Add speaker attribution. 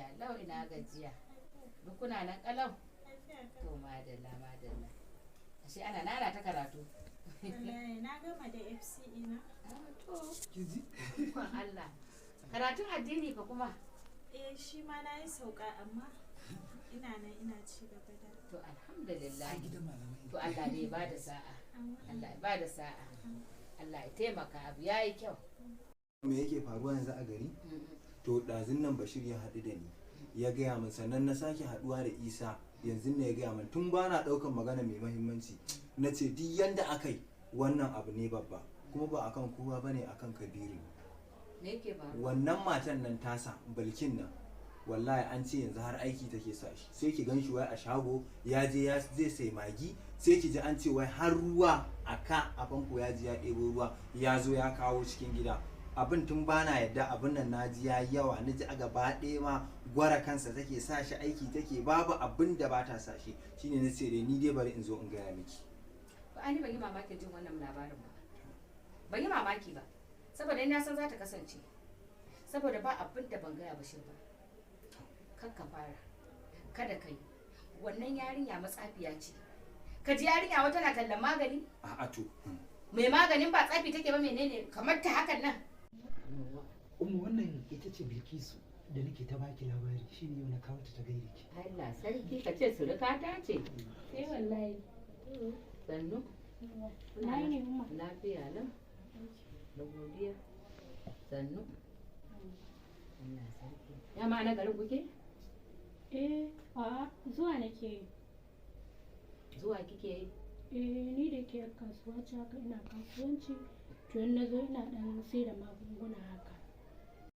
Speaker 1: Lafiya lau, ina gajiya. Duk kuna nan kalau? To madalla madalla. Ashe ana nana ta karatu.
Speaker 2: Wallahi na gama da FCE na.
Speaker 1: Ah, to
Speaker 3: Kiji?
Speaker 1: Ikon Allah. Karatun addini fa kuma?
Speaker 2: Eh, shi ma na yi sauka, amma ina nan ina ci gaba da.
Speaker 1: To alhamdulillah.
Speaker 3: Ai gidan malamai.
Speaker 1: To Allah ne ya bada sa'a. Allah ya bada sa'a. Allah ya taimaka, abu yayi kyau.
Speaker 4: Me yake faruwa yanzu a gari? To ɗazun nan Bashir ya haɗu da ni, ya gaya min, sannan na sake haɗuwa da Isa yanzu ne ya gaya min. Tun ba na ɗaukan magana mai mahimmanci, na ce duk yanda aka yi wannan abu ne babba, kuma ba akan kowa bane, akan Kabiru.
Speaker 1: Me yake faruwa?
Speaker 4: Wannan matan nan tasa Balkin nan, wallahi an ce yanzu har aiki take sa shi. Sai ki gan shi wai a shago ya je ya zai sai Maggi, sai ki ji an ce wai har ruwa a ka a famfo ya ji ya ɗebo ruwa ya zo ya kawo cikin gida. Abin tun bana yadda abin nan, na ji ya yi yawa. Na ji a gaba ɗaya ma gwara kansa take sa shi aiki take, babu abin da ba ta sa shi. Shine na ce dai ni dai bari in zo in gaya miki.
Speaker 1: Ba ni ban yi mamakin jin wannan labarin ba. Ban yi mamaki ba. Saboda ni na san za ta kasance. Saboda ba abin da ban gaya Bashir ba. Kar ka fara. Kada ka yi. Wannan yarinya matsafiya ce. Ka ji yarinya wata na tallan magani?
Speaker 4: A'a to.
Speaker 1: Mai maganin ba tsafi take ba, menene kamar ta hakan nan?
Speaker 3: Umma, wannan ita ce Bilkisu da nake ta baki labari, shine yau na kawo ta ta gaida ki.
Speaker 1: Allah sarki, ka ce suruka ta ce.
Speaker 5: Eh wallahi.
Speaker 1: Sannu.
Speaker 5: Na yi ne, Umma.
Speaker 1: Lafiya lau. Da godiya. Sannu. Allah sarki. Ya ma na garin kuke?
Speaker 5: Eh, a'a, zuwa nake yi.
Speaker 1: Zuwa kike yi?
Speaker 5: Eh, ni da ke kasuwa ce haka, ina kasuwanci. To in na zo ina dan sai da magunguna haka.